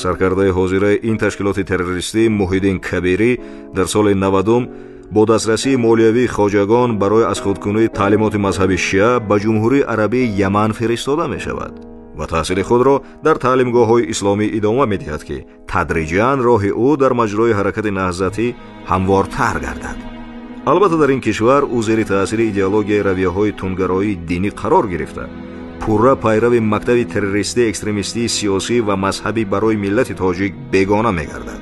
Саркардаи ҳозираи ин ташкилоти террористӣ Муҳиддин Кабирӣ дар соли 90 бо дастрасии молиявии хоҷагон барои аз худкунии таълимоти мазҳаби шиа ба Ҷумҳурии Арабии Яман фиристода мешавад ва таҳсили худро дар таълимгоҳҳои исломӣ идома медиҳад, ки тадриҷан роҳи ӯ дар маҷрои ҳаракати наҳзатӣ ҳамвортар гардад. Албатта, дар ин кишвар ӯ зери таъсири идеологияи равияҳои тундгароии динӣ қарор гирифта, пурра пайрави мактаби террористӣ, экстремистии сиёсӣ ва мазҳабӣ барои миллати тоҷик бегона мегардад.